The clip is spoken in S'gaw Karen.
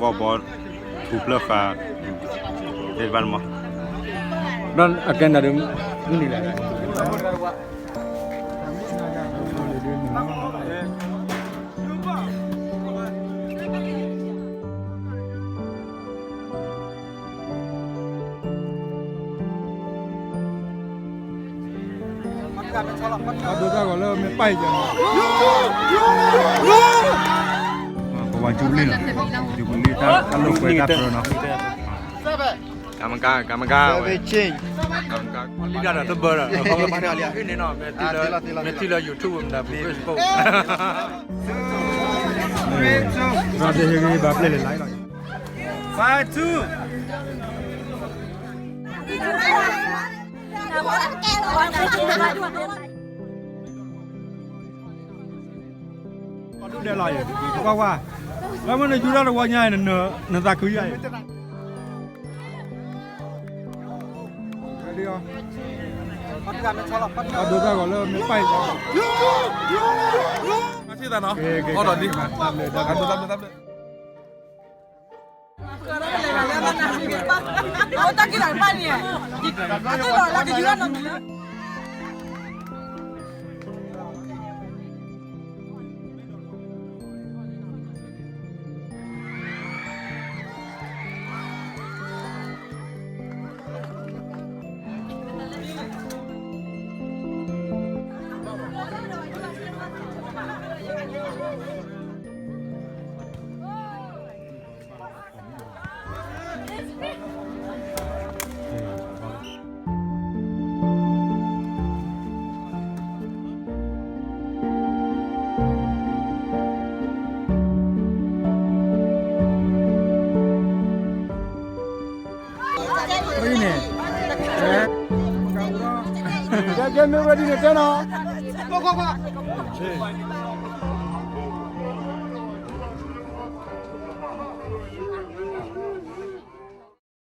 ဘီဘီ ထူဖျၢၣ်ဃာ် သ့ၣ်တဖၣ်န့ၣ်မး ဒီးအကဲနၤဒီး မုၢ်နံၤလဲၣ် အဒိတၢ်ဂီၤလၢမ့ၢ်ပၢ်အံၤကဲနီၤ ပဝါကၠူလ့ၣ်နီၤ ကၠူလ့ၣ်တၢ်လိာ်ကွဲတၢ်ပြၢနီၤ ကမကါ ကမကါဝဲ ကမကါ လံဒၣ်ဒီးတဘၢဒီး အ့ၣ်န့ၣ်နီၤ မ့ၢ်ထံၣ်လၢ YouTube မတၤပူၤ Facebook ရၤဒ်ဟ့ၣ်ဂံၢ်ဘါပျဲၢ်လဲၤလၢလီၤ five two ဒဲးလီၤယဲ ကွၢ်ကွၢ် လၢမ့ၢ်နယူၤတၢ်တဝီညါအံၤ နသးခုယါအံၤ အဒိတၢ်ဂီၤလၢမ့ၢ်ပၢ်အံၤ မၤသးနီၤ အီၣ်ဒီးဒ် တၢ်ဘျုးတၢ်ဘျုး တၢ်ဘျုး တၢ်ဘျုး န့ၣ် ကဲမ့ၢ်ဝဲဒ်န့ၣ်တဲနီၤ ကွၢ်ကွၢ်ကွၢ်